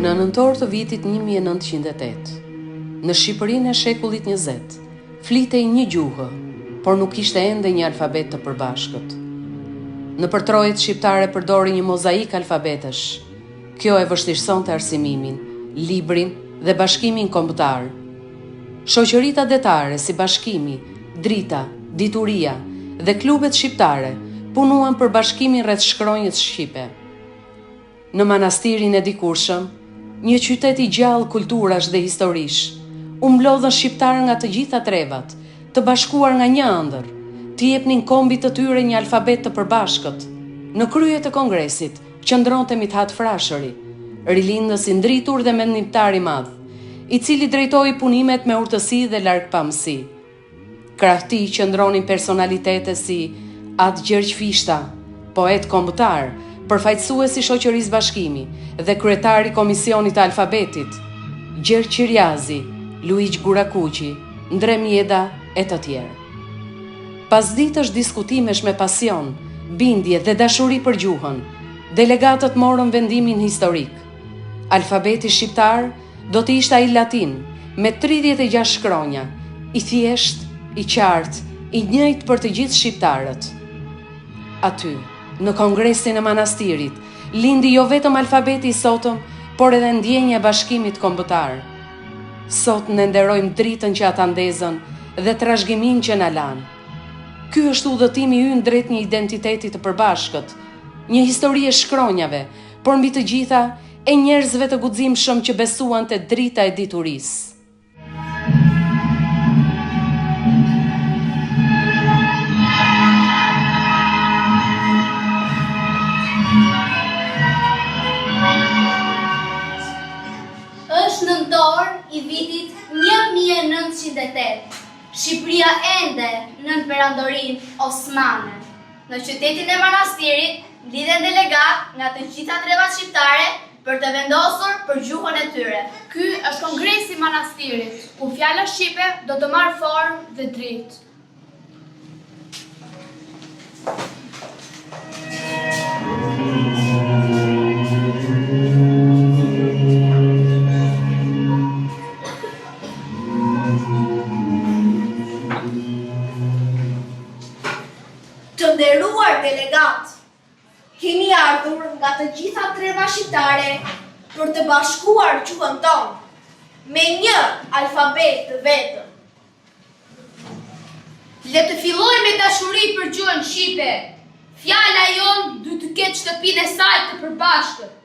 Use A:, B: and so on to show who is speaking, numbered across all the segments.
A: Në nëntor të vitit 1908, në Shqipërinë e shekullit 20, flitej një gjuhë, por nuk kishte ende një alfabet të përbashkët. Nëpër trojet shqiptare përdorej një mozaik alfabetesh. Kjo e vështirësonte arsimimin, librin dhe bashkimin kombëtar. Shoqëritë atdhetare si Bashkimi, Drita, Dituria dhe klubet shqiptare punuan për bashkimin rreth shkronjës shqipe. Në Manastirin e dikurshëm, një qytet i gjallë kulturash dhe historish, u mblodhën shqiptarë nga të gjitha trevat, të bashkuar nga një ëndërr, t'i jepnin kombit të tyre një alfabet të përbashkët. Në krye të kongresit qëndronte Mit'hat Frashëri, rilindës i ndritur dhe mendimtar i madh, i cili drejtoi punimet me urtësi dhe largpamësi. Krah tij qëndronin personalitete si At Gjergj Fishta, poet kombëtar, përfaqësues i Shoqërisë Bashkimi dhe kryetar i Komisionit të Alfabetit, Gjergj Qiriazi, Luigj Gurakuqi, Ndre Mjeda e të tjerë. Pas ditësh diskutimesh me pasion, bindje dhe dashuri për gjuhën, delegatët morën vendimin historik. Alfabeti shqiptar do të ishte ai latin, me 36 shkronja, i thjeshtë, i qartë, i njëjtë për të gjithë shqiptarët. Aty, në Kongresin e Manastirit, lindi jo vetëm alfabeti i sotëm, por edhe ndjenja e bashkimit kombëtar. Sot ne nderojmë dritën që ata ndezën dhe trashëgiminë që na lanë. Ky është udhëtimi ynë drejt një identiteti të përbashkët, një histori e shkronjave, por mbi të gjitha e njerëzve të guximshëm që besuan te drita e diturisë.
B: Është nëntor i vitit 1908. Shqipëria ende nën perandorinë osmane. Në qytetin e Manastirit mblidhen delegatë nga të gjitha trevat shqiptare për të vendosur për gjuhën e tyre.
C: Ky është Kongresi i Manastirit, ku fjala shqipe do të marrë formë dhe dritë.
D: Të nderuar delegatë, kemi ardhur nga të gjitha trevat shqiptare për të bashkuar gjuhën tonë me një alfabet të vetëm.
C: Le të fillojmë me dashuri për gjuhën shqipe. Fjala jonë duhet të ketë shtëpinë e saj të përbashkët.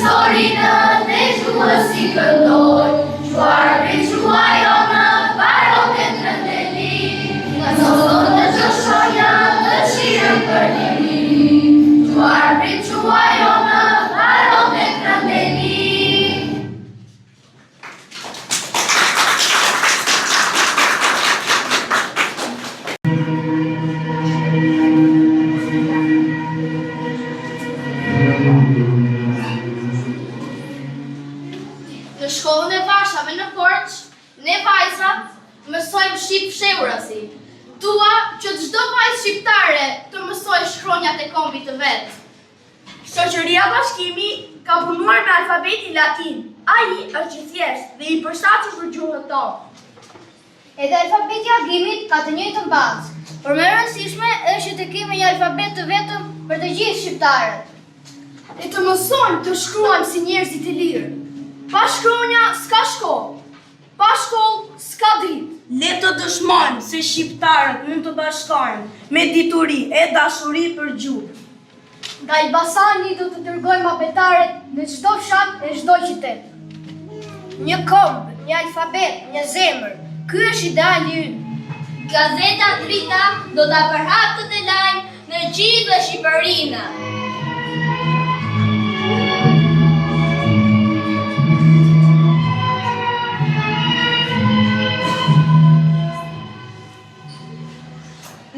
E: Historinë dhe gjuhës i këndoj, Gjuha arbrit gjuha jonë, barok e trëndeli, Nga sot në çdo shkronjë, dëshirën për liri. Gjuha arbrit gjuha jonë, barok e trëndeli.
B: Në shkollën e vashave në Korçë, ne vajzat mësojmë shqip fshehurazi. Dua që çdo vajzë shqiptare të mësojë shkronjat e kombit të vet.
D: Shoqëria Bashkimi ka punuar me alfabetin latin. Ai është i thjeshtë dhe i përshtatshëm për gjuhën tonë.
F: Edhe alfabeti i Agimit ka të njëjtën bazë, por më e rëndësishme është që të kemi një alfabet të vetëm për të gjithë shqiptarët.
D: Le të mësojmë të shkruajmë si njerëzit e lirë. Pa shkronja s'ka shkollë. Pa shkollë s'ka dritë.
G: Le të dëshmojmë se shqiptarët mund të bashkohen me dituri e dashuri për gjuhë.
F: Nga Elbasani do të dërgojmë abetaret në çdo fshat e çdo qytet. Një komb, një alfabet, një zemër. Ky është ideali ynë.
B: Gazeta Drita do ta përhapë këtë lajm në gjithë Shqipërinë.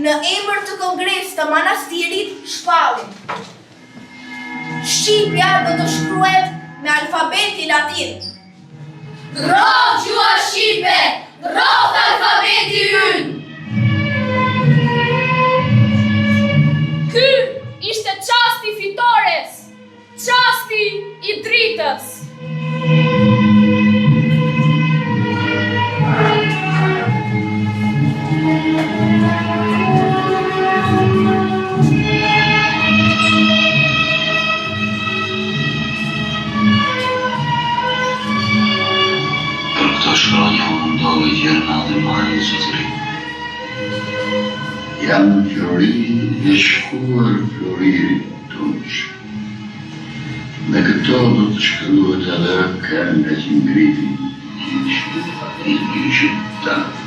D: Në emër të Kongresit të Manastirit shpallim. Shqipja do të shkruhet me alfabetin latin.
C: Rroftë gjuha shqipe, rroftë alfabeti ynë. Ky ishte çasti i fitores, çasti i dritës.
H: Për këto shkronja u mundove gjer në atë majë, zotëri. Janë flori e shkuar floririt tunç. Me këto do të shkruhet edhe kënga që ngriti gjyshi i gjyshit tënd.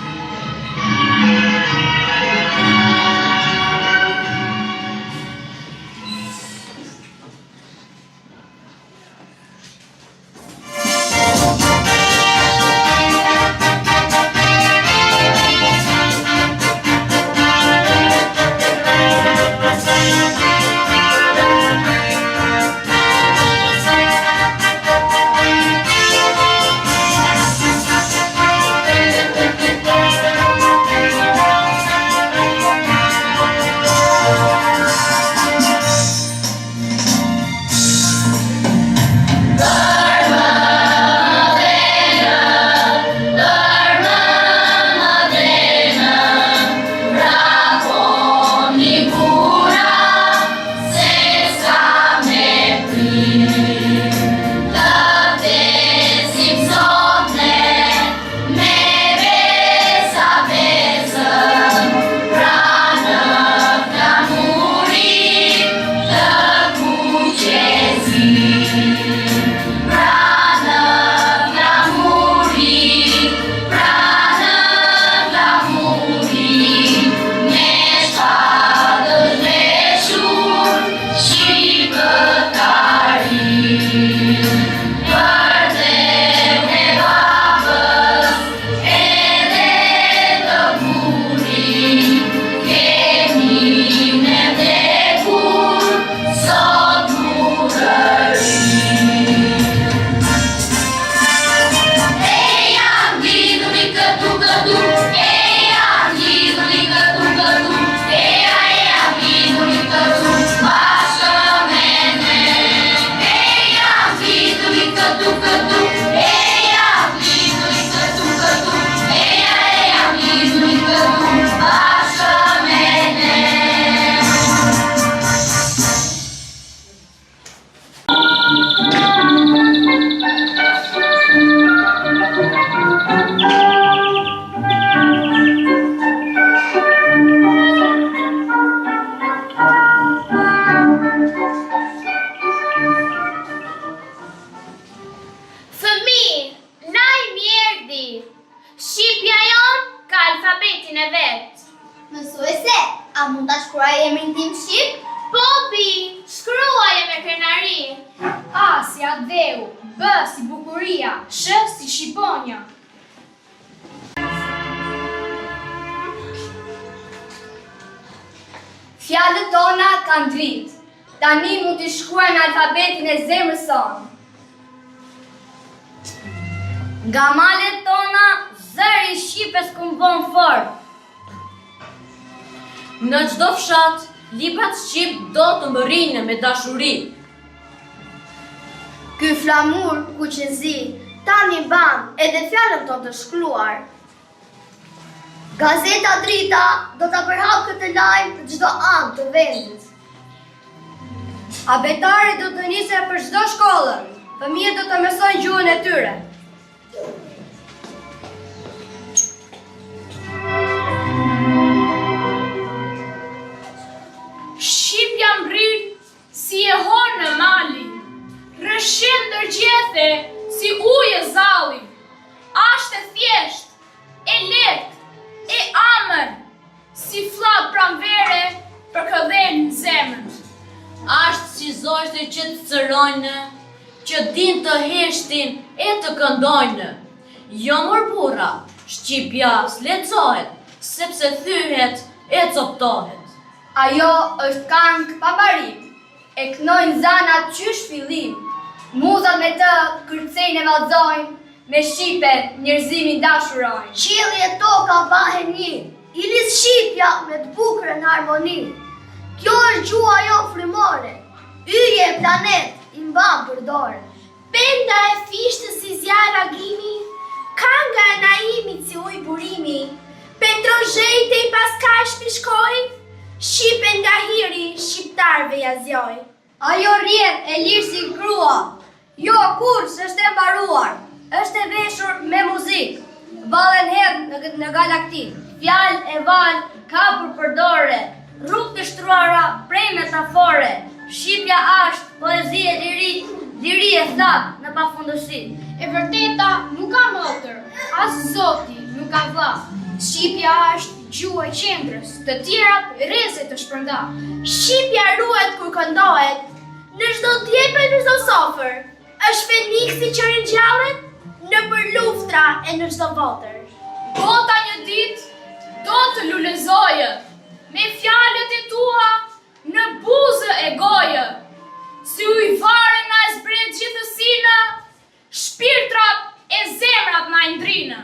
B: Mësuese, a mund ta shkruaj emrin tim shqip?
E: Po, bijë, shkruaje me krenari.
F: A si atdheu, B si bukuria, Sh si shqiponja.
B: Fjalët tona kanë dritë. Tani mund t'i shkruajmë me alfabetin e zemrës sonë.
I: Nga malet tona, zëri i shqipes kumbon fort.
J: Në çdo fshat, librat shqip do të mbërrijnë me dashuri.
B: Ky flamur kuq e zi, tani mban edhe fjalën tonë të shkruar. Gazeta Drita do ta përhapë këtë lajm në çdo anë të vendit.
F: Abetaret do të nisen për çdo shkollë. Fëmijët do të mësojnë gjuhën e tyre.
C: Shqipja mbërrin si jehonë mali, rrëshqet ndër gjethe si ujë zalli. Asht e thjeshtë, e lehtë, e amël, si fllad pranvere përkëdhel në zemër.
J: Asht si zogjtë që cicërojnë, që dinë të heshtin e të këndojnë. Jo mor burra, shqipja s'lexohet, sepse thyhet e coptohet.
B: Ajo është kangë pa mbarim, e knojnë zanat qysh fillim, muzat me të kërcejnë e vallzojnë, me shqipen njerëzimin dashurojnë.
F: Qielli e toka bahen një, i lidh shqipja me të bukurën harmoni. Kjo është gjuha jonë frymore, yje e planet i mban për dore.
D: Penda e Fishtës si zjarr agimi, kanga e Naimit si ujë burimi, Petro Zheji tej paskajsh pishkoi, shqipen nga hiri shqiptarëve ia zgjoi.
F: Ajo rrjedh e lirë si grua, jo kurrë s'është e mbaruar, është e veshur me muzikë, vallen hedh në, në galaktikë.
I: Fjalë e valë kapur për dore, rrugë të shtruara prej metafore, shqipja asht poezi e liri, liri e thatë në pafundësi.
F: E vërteta nuk ka motër, as Zoti nuk ka vlla. Shqipja është gjuhë e qendrës, të tjerat rreze të shpërnda.
D: Shqipja ruhet kur këndohet, në çdo djep e në çdo sofër, është feniksi që ringjallet nëpër luftra e në çdo votër.
C: Bota një ditë do të lulëzojë me fjalët e tua në buzë e gojë. Si ujëvare na e zbret gjithësinë, shpirtrat e zemrat na i ndrinë.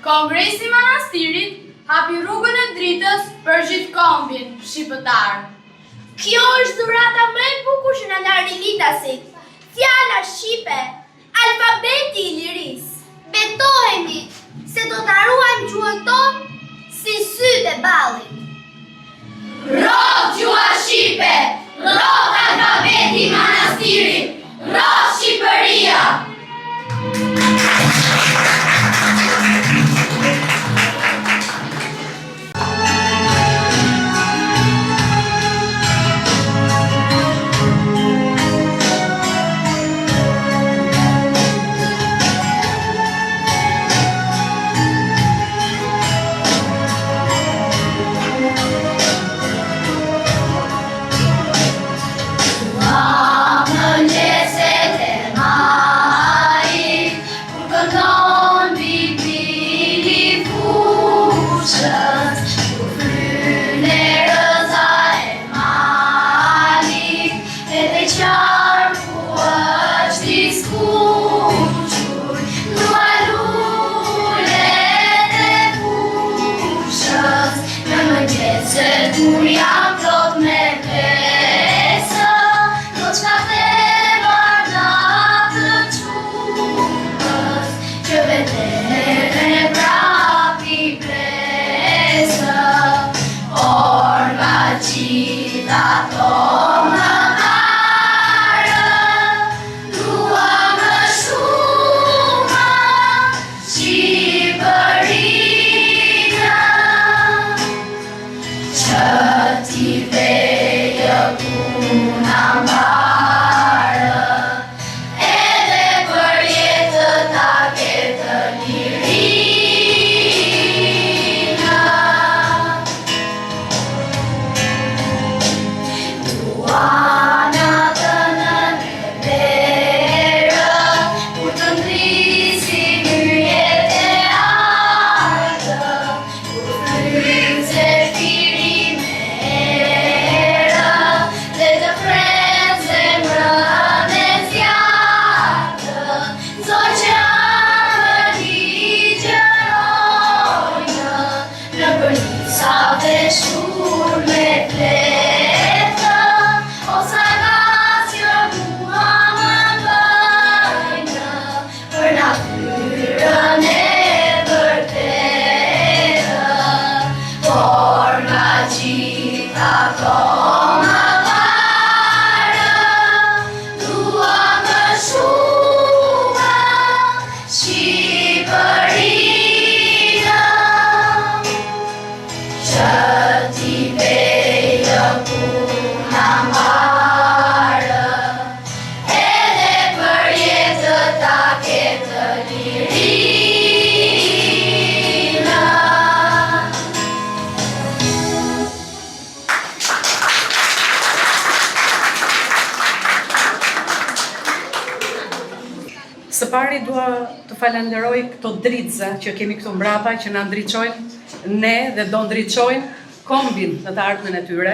C: Kongresi i Manastirit hapi rrugën e dritës për gjithë kombin shqiptar.
D: Kjo është dhurata më e bukur që na lanë rilindasit. Fjala shqipe, alfabeti i lirisë.
B: Betohemi se do ta ruajmë gjuhën tonë si sytë e ballit.
E: Rroftë gjuha shqipe, rroftë alfabeti i Manastirit, rroftë Shqipëria!
A: Së pari dua të falenderoj këto dritëza që kemi këtu mbrapa që na ndriçojnë ne dhe do ndriçojnë kombin në të ardhmen e tyre.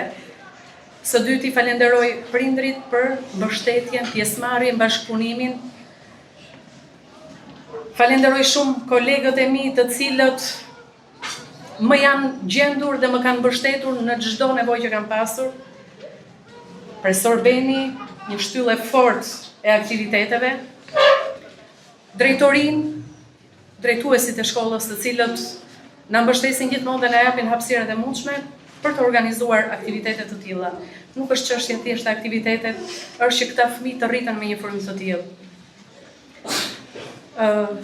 A: Së dyti falenderoj prindërit për mbështetjen, pjesëmarrjen, bashkëpunimin. Falenderoj shumë kolegët e mi të cilët më janë gjendur dhe më kanë mbështetur në çdo nevojë që kam pasur. Profesor Beni, një shtyllë e fortë e aktiviteteve. Drejtorinë, drejtuesit e shkollës të cilët na mbështesin gjithmonë dhe na japin hapësirat e mundshme për të organizuar aktivitete të tilla. Nuk është çështje thjesht aktivitetet, është që këta fëmijë të rriten me një frymë të tillë.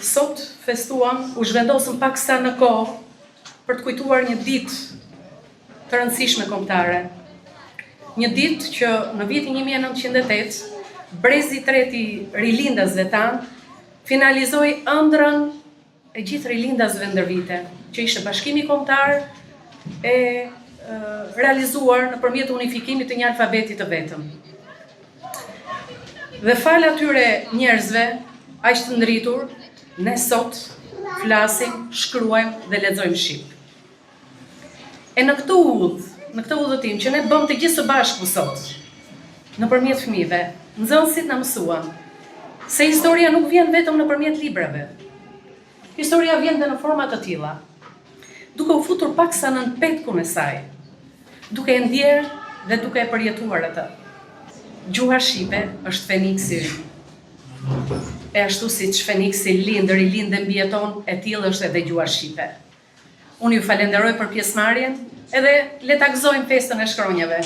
A: Sot festuam, u zhvendosëm paksa në kohë për të kujtuar një ditë të rëndësishme kombëtare. Një ditë që në vitin 1908 brezi i tretë i rilindasve tanë finalizoi ëndrrën e gjithë rilindasve ndër vite, që ishte bashkimi kombëtar e realizuar nëpërmjet unifikimit të një alfabeti të vetëm. Dhe falë atyre njerëzve aq të ndritur, ne sot flasim, shkruajmë dhe lexojmë shqip. E në këtë udhë, në këtë udhëtim që ne bëmë të gjithë së bashku sot, nëpërmjet fëmijëve, nxënësit na mësuan se historia nuk vjen vetëm nëpërmjet librave. Historia vjen dhe në forma të tilla, duke u futur paksa nën petkun e saj, duke e ndjerë dhe duke e përjetuar atë. Gjuha shqipe është feniksi ynë. E ashtu siç feniksi lind, rilind dhe mbijeton, e tillë është edhe gjuha shqipe. Unë ju falenderoj për pjesëmarrjen edhe le ta gëzojmë festën e shkronjave.